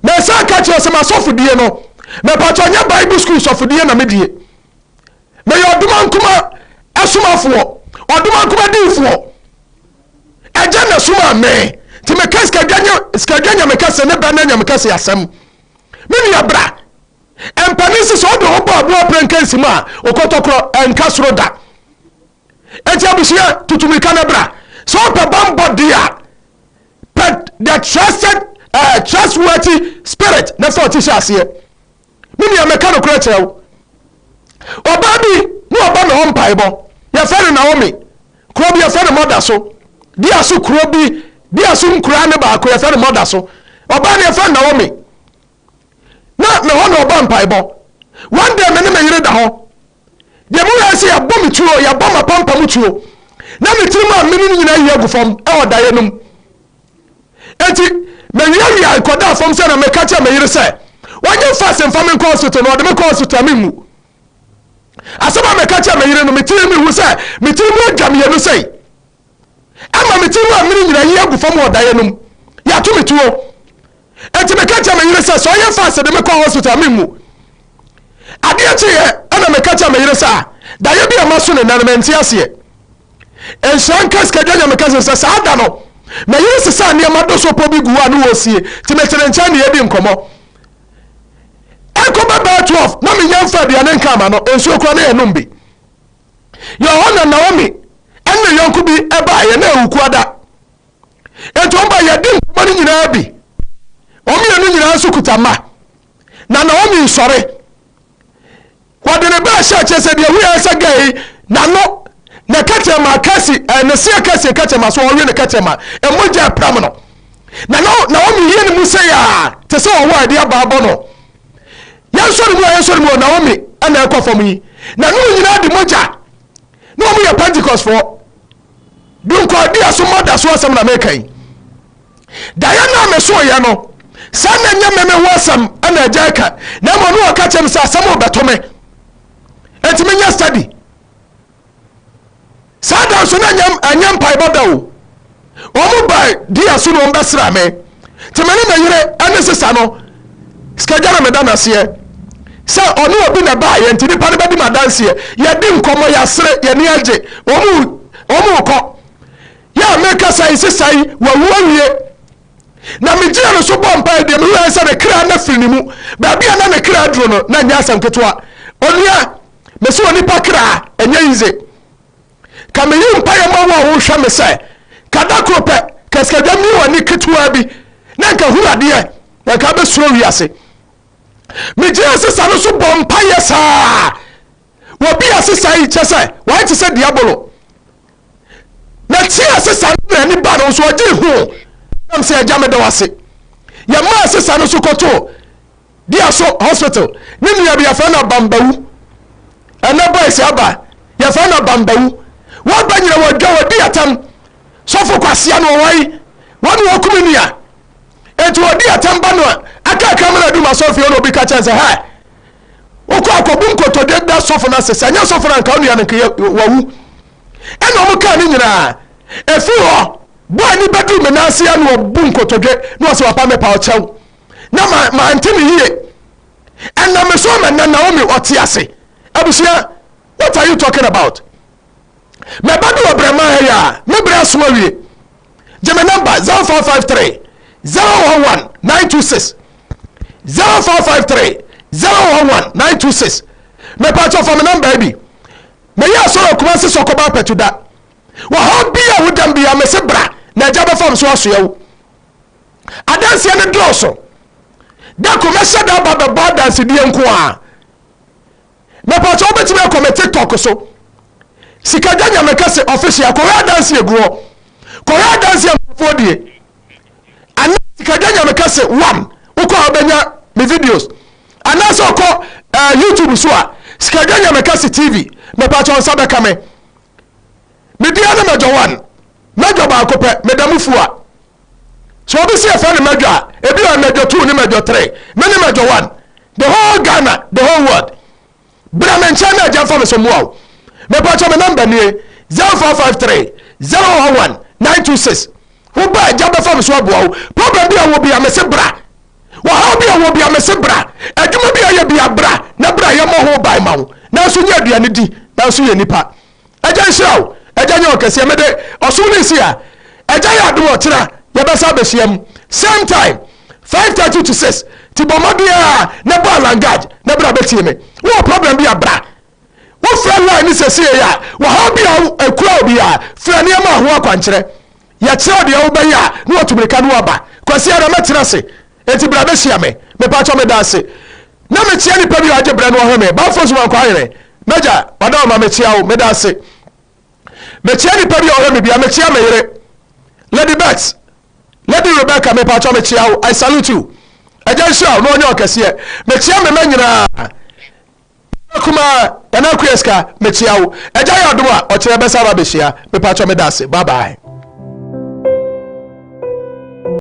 Mesan ka kyerɛ sɛ m'asɔfodie no mepakyɛ nyɛ Bible school sɔfodie na medie. Meyɛ ɔdomankoma asomafoɔ, ɔdomankoma diifoɔ. Agya na somaa me. Nti meka sikadwa nyame kɛse ne bɛ na nyame kɛse asɛm. Me nua bra. Mpanin si sɛ ɔde ho bɔ aboa prɛnkansi mu a, okɔtɔkorɔ ɛnka soro da. Enti abusua, tutu mirika na bra. Sɛ ɔpɛ bambɔ deɛ a, pɛ the trusted, uh, trustworthy spirit na fa ɔte hyɛ aseɛ. Me nua mɛka nokorɛ kyerɛ wo. Ɔbaa bi na ɔba me hɔ mpaebɔ. Yɛfrɛ no Naomi. Kuro bi yɛfrɛ no Mɔda so. Dua so kuro bi, dua so nkuraa ne baako yɛfrɛ no Mɔda so. Ɔbaa no yɛfrɛ no Naomi. Na me hɔ na ɔba mpaebɔ. One day me ne me yere da hɔ. Deɛ mu yɛ sɛ yɛabɔ me tuo, yɛabɔ m'apampam tuo. Na me tirim a mene no nyinaa yi agu fam ɛwɔ daeɛ no mu. Enti mewiawiae kɔdaa fam sɛ na meka kyerɛ me yere sɛ wɔnyɛ fast mfa me nkɔ hospital na ɔde me kɔ hospital a menwu. Asɛm a meka kyerɛ me yere no, me tiri mehu sɛ me tiri mu adwa mmienu sei. Ɛma me tiri mu amene nyinaa yi agu fam wɔ daeɛ no mu. Yɛato me tuo. Enti meka kyerɛ me yere sɛ sɛ ɔyɛ fast de me kɔ hospital a menwu. Adeɛ kyeeɛ ɛna na meka kyerɛ me yere sɛ a daeɛ bi a maso ne nna no mente aseɛ. Nhyira nka sikadwa Nyame kɛse sɛ saa da no me yere sesaa nneɛma do so pɔ bi gu hɔ a ne wɔresie nti mete ne nkyɛn ne yɛdi nkɔmmɔ. Ɛkɔ bɛbɛɛ 12 na menya mfa aduane nka ama no, nsuo koraa na yɛnom bi. Yɛwɔ hɔ na Naomi ɛne ne yɔnko bi ɛbaeɛ na ɛwukuada. Enti wɔn ba yɛdi nkɔmmɔ no nyinaa bi. Wɔn mmienu nyinaa nso kuta mma. Na Naomi nsɔre. Wɔde ne bɛɛ hyɛ akyire sɛ deɛ wuyɛ sɛ gɛ yi n'ano na kɛkyerɛma kɛse ɛɛ ne seɛ kɛse kɛkyerɛma so ɔwe ne kɛkyerɛma emogya ɛpram no. Na Naomi yie ne mu sɛ yaa te sɛ ɔwɔ a ɛde aba abɔ no. Yɛnsɔre mu a yɛnsɔre mu o Naomi ɛna ɛkɔ fam yi. Na ne nyinaa de mogya. Na wɔn yɛ Pentecostfoɔ. Dunkwaadua so mmɔ so asɛm na meka yi. Daeɛ no a mesooeɛ no, saa na ɛnyɛ me me ho asɛm ɛna agya ɛka, na mmom ne ɔka kyerɛ me sɛ asɛm rebɛto me. Enti menyɛ study. Saa da nso na ɛnyɛ ɛnyɛ mpaebɔ da o. Wɔn ba dia so na wɔn bɛsra me. Nti me ne me yere ɛne sesa no, sikagya na meda n'aseɛ. Sɛ ɔne obi na ɛbaeɛ nti nipa no bɛdi m'adanseɛ. Yɛdi nkɔmmɔ, yɛasere, yɛni agye. Wɔn wɔn rekɔ. Yɛ a mekasa yi sesa yi wawu awie. Na megyina no so bɔ mpae deɛ mehu sɛ ne kra na firi ne mu. Baabi a na ne kra aduro no na nyɛ asɛm ketewa. Onua, mese onipa kra ɛnyɛ yize. Ka meyi mpaeɛ ma wo a wohwɛ me sɛ ka da koro pɛ ka sikadwa mi w'ani ketewa bi na nka huru adeɛ na nka bɛsuro wiase. Megyina sesa no so bɔ mpaeɛ saa. Wɔbi a sesa yi kyɛ sɛ wɔayɛ te sɛ diabolo. Na tie a sesa no na ani ba no nso ɔgye ho nam sɛ agya meda wase. Yɛmaa sesa no so kɔtoo Dia so hospital. Ne nua bi yɛfrɛ no Abambawu. Ɛnɛ boys aba yɛfrɛ no Abambawu. Wɔba nyina wɔdwa wɔdi atam. Sɔfo kwasea no ɔwɔ yi wɔn na wɔkum nua. Enti wɔdi atam ba no a aka akra mena adum asɔrefie na obi ka kyɛn sɛ hɛ wokɔ akɔbu nkotodwe da sɔfo no ase sɛ nyɛ sɔfo no anka wo nua no nka wawu. Ɛna wɔn kaa ne nyinaa. Ɛfiri hɔ bɔɔ ani bɛduru me nan ase a na wɔbu nkotodwe na wɔsɛ papa mepa ɔkyɛw. Na ma mante ne yie. Ɛnam me so ama nnɛ Naomi ɔte ase. Abusua, what are you talking about? Mɛba bi wɔ brɛma ha yi a, me brɛ aso awie. Gye me namba 0553 011 926 0553 011 926. Mepatwɔ fa me namba yi bi. Meyɛ asɔre Kumasi Sɔkɔba Apɛtu da. Wɔhaw bi a wodam bi a mese bra na agya bɛfam so asoɛ wo. Adanseɛ no dɔɔso. Da ko mɛhyɛ da aba bɛbɔ adansedie nko a. Mepatwɔ wobɛtumi akɔ me TikTok so. Sikadwa Nyame Kɛse official kɔhwɛ adanseɛ gu hɔ. Kɔhwɛ adanseɛ nkurɔfoɔ die. Anaa Sikadwa Nyame Kɛse 1 wokɔ a wobɛnya me videos. Anaasɛ ɔkɔ uh, YouTube so a Sikadwa Nyame Kɛse TV. Mepatwɔ nsa bɛka me. Media ne mɛdwɔ 1. Mɛdwɔ baako pɛ meda mu fua. So obi si yɛfrɛ no mɛdwɔ a, ebi wɔ mɛdwɔ 2 ne mɛdwɔ 3. Me ne mɛdwɔ 1. The whole Ghana, the whole world. Bra me nkyɛn na agya mfa me so mmoa wo. Mepatwɔ me namba nie 0453 011 926. Wo ba agya bɛfa me so aboa wo. Problem bi a wɔ bi a mese bra. Wɔhaw bi a wɔ bi a mese bra. Adwuma bi a yɛ bi a bra na bra yɛmmɔ ho ban ma wo. Nanso nyɛ aduane di, nanso yɛ nipa. Agya nhyira wo. Agya nyɛ ɔkɛseɛ. Mede ɔsom no nsi ha. Agya yɛ adom ɔkyena yɛbɛsa abɛhyia mu same time 5:30 to 6 ti bɔ mmɔden a na bɔ alangaj na bra bɛtie me. Wowɔ problem bi a bra. Wofrɛ line no sɛsie a wɔhaw bi a ɛkura obi a frɛ nneɛma a ho akwankyerɛ. Yɛkyerɛ deɛ wobɛyɛ a na wɔtu mirika no aba. Kwasi ara mɛtena ase. Enti bra bɛhyia me. Mepakyɛ meda ase. Na mekyia nipa bi a ɔgye brɛ no ɔhwɛ me. Bamfo nso wankɔ ayere. M'agya, wada wo ma mekyia wo. Meda ase. Mekyia nipa bi a ɔhwɛ me bia. Mekyia me yere. Lady Beth, Lady Rebecca, mepakyɛ mekyia wo. I salute you. Agya nhyira wo na ɔnyɛ ɔkɛseɛ. Mekyia me mma nyinaa. Kumaa, Nana Akua Sika, mekyia wo. Agya yɛ adom a, ɔkyerɛ bɛsa aba bɛhyia. Mepakyɛ meda ase. Bye bye.